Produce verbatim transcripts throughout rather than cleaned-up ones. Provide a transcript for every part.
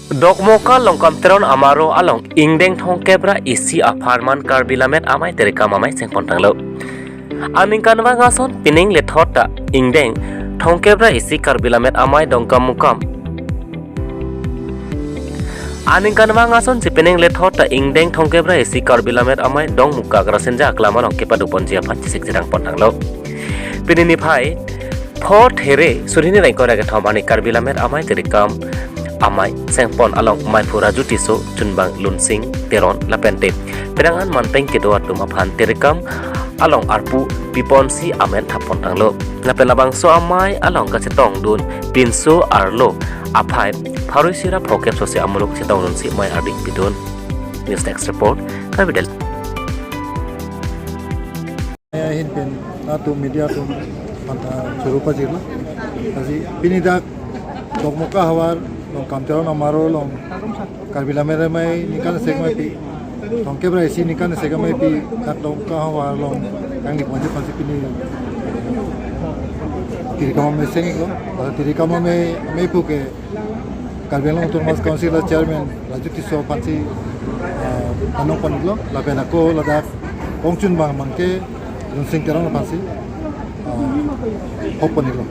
Dokmoka Longkam Teron Amaro along ingdeng thomkep ra isi apharman Karbi Lammet Amei tirikam amei chengpon tanglo. Aningkanvang ason pining lethot ta ingdeng thomkep ra isi Karbi Lammet Amei Dongkamukam. Aningkanvang ason si pining lethot ta ingdeng thomkep ra isi Karbi Lammet Amei Dongmukak Rasinja aklam along kepadoponji aphan chesik chirang pon tanglo. Pini niphai pho There, suri hini ra ingkoi ra kethom arni Karbi Lammet Amei tirikam amei chengpon along meiphu Raju Tisso, chunbang Lunsing Teron lapen te penang an manpeng kedo atum aphan tirikam along arpu piponsi amen thap pon tanglo. Lapen labangso amei along kachetongdun pinso arlo aphai pharo isi ra phokep sosi amuluk chetongdunsi mei ardi pidun. News Desk Report, Karbi Daily. Ahin pen atum media atum aphan ta choro pajirlo. Lasi pini dak Dokmoka havar Longkam Teron Amaro along Karbi Lammet Amei ningkan sek amei pi, thomkep ra isi ningkan sek amei pi, dak Dokmoka havar along kangni ponji aphansi pini tirikam amei cheng-iklo. Tirikam amei, meiphu ke Karbi Anglong Autonomous Council a Chairman Raju Tisso aphansi, eh, panong pon-iklo, lapen ako ladak kongchunbang abangke Lunsing Teron aphansi, eh, hok pon-iklo.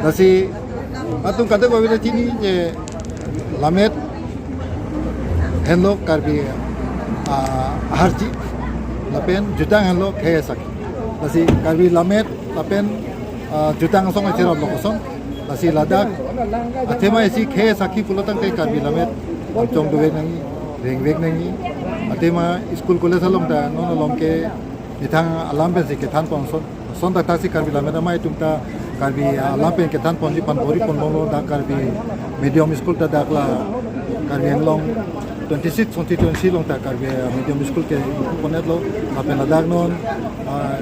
Lasi atum kadokave ta chini je Lammet henlo Karbi, ah, aharji, lapen jutang henlo khei sakhi. Lasi Karbi Lammet lapen, ah, jutang asong acherap lo kosong. Lasi ladak athema isi khei sakhi pulo tangte Karbi Lammet lamchong dovek nangji, rengvek nangji. Athema school college along ta non along ke methang alam pensi kethan pon ason. Ason dak thaksi Karbi Lammet Amei atum ta Karbi alam pen kethan ponji aphan bor-i pon longlo. Dak Karbi medium school ta dak la Karbi Anglong twenty-six constituency along ta Karbi medium school ke pon-etlo. Lapen ladak non, ah,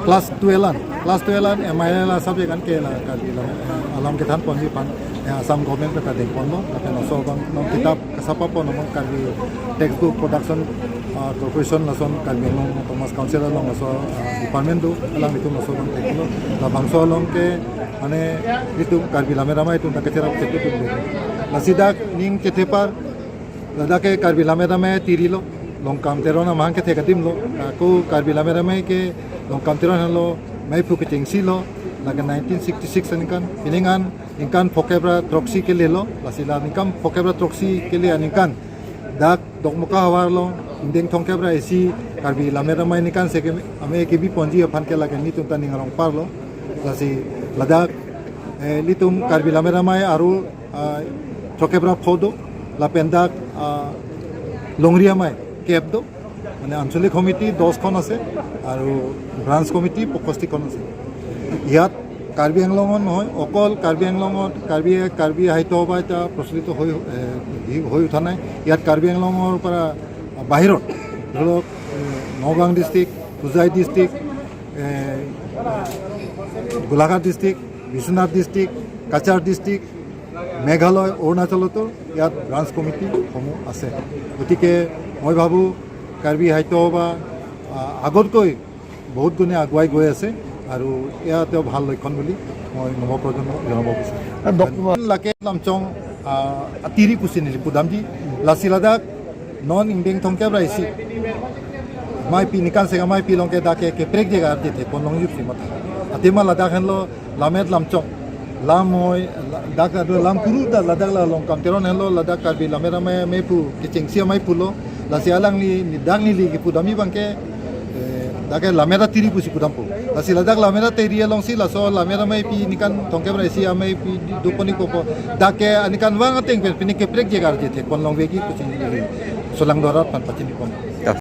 class twelve an, class twelve an M I L a subject an ke la Karbi Lammet, eh, alam kethan ponji aphan, eh, Assam government ta deng ponlo. Lapen laso abang non kitap kasapa pon among Karbi textbook production, ah, corporation lason Karbi Anglong Autonomous Council along laso, ah, department do, alanglitum laso abang theklo. Labangso along ke mane itum Karbi Lammet Amei atum ta kacherap chetu tum de. Lasi dak ning kethepar, ladak ke Karbi Lammet Amei tiri lo, Longkam Teron amahang kethe adim lo. Ako Karbi Lammet Amei ke Longkam Teron henlo meiphu kechengsi lo, lake nineteen sixty-six aningkan, pining an ningkan phokep ra throksi kele lo. Lasi la ningkan phokep ra throksi kele aningkan dak Dokmoka havar along ingdeng thomkep ra isi Karbi Lammet Amei ningkan sek amei kebi ponji aphan ke lake nelitum ta ning arong parlo. Lasi ladak, eh, ilitum Karbi Lammet Amei aro, ah, thomkep ra pho do, lapen dak, ah, longri amei kep do, mane anchalik committee dos খন আছে আৰু branch committee পঁয়ষষ্ঠি খন আছে। ইয়াত কাৰ্বি আংলঙত নহয়, অকল কাৰ্বি আংলঙত কাৰ্বি, কাৰ্বি সাহিত্য সভা এটা প্ৰচলিত হৈ, এ, হৈ উঠা নাই। ইয়াত কাৰ্বি আংলঙৰ পৰা বাহিৰত ধৰক, এ, নগাঁও ডিষ্ট্ৰিক্ট, হোজাই ডিষ্ট্ৰিক্ট, এ, গোলাঘাট ডিষ্ট্ৰিক্ট, বিশ্বনাথ ডিষ্ট্ৰিক্ট, কাছাৰ ডিষ্ট্ৰিক্ট, মেঘালয়, অৰুণাচলতো ইয়াত ব্ৰাঞ্চ কমিটিসমূহ আছে। গতিকে মই ভাবোঁ কাৰ্বি সাহিত্য সভা, আ, আগতকৈ বহুত গুণে আগুৱাই গৈ আছে আৰু এয়া তেওঁ ভাল লক্ষণ বুলি মই নৱপ্ৰজন্মক জনাব বিচাৰোঁ। আৰু ডক্টৰ লাকে লামচং, আ, atiri pusi neli pudamji, lasi ladak non ingdeng thomkep ra isi amei pi ningkan sek amei pi along ke dak ke keprekjek arje thek pon longji pusi matha. Athema ladak henlo Lammet Lamchong, lam hoi, la-, dak adu lam kuru ta ladak la Longkam Teron henlo ladak Karbi Lammet Amei meiphu kechengsi amei pulo. Lasi alangli ni dak neli kepudamji abangke, eh, dak ke Lammet atiri pusi pudampo. Lasi ladak Lammet atiri alongsi laso Lammet Amei pi ningkan thomkep ra isi amei pi dopon-ikpo pu. Dak ke aningkanvang ateng pen pining keprekjek arje thek pon longvekji pusi neli solangdo arat aphan pachini pon.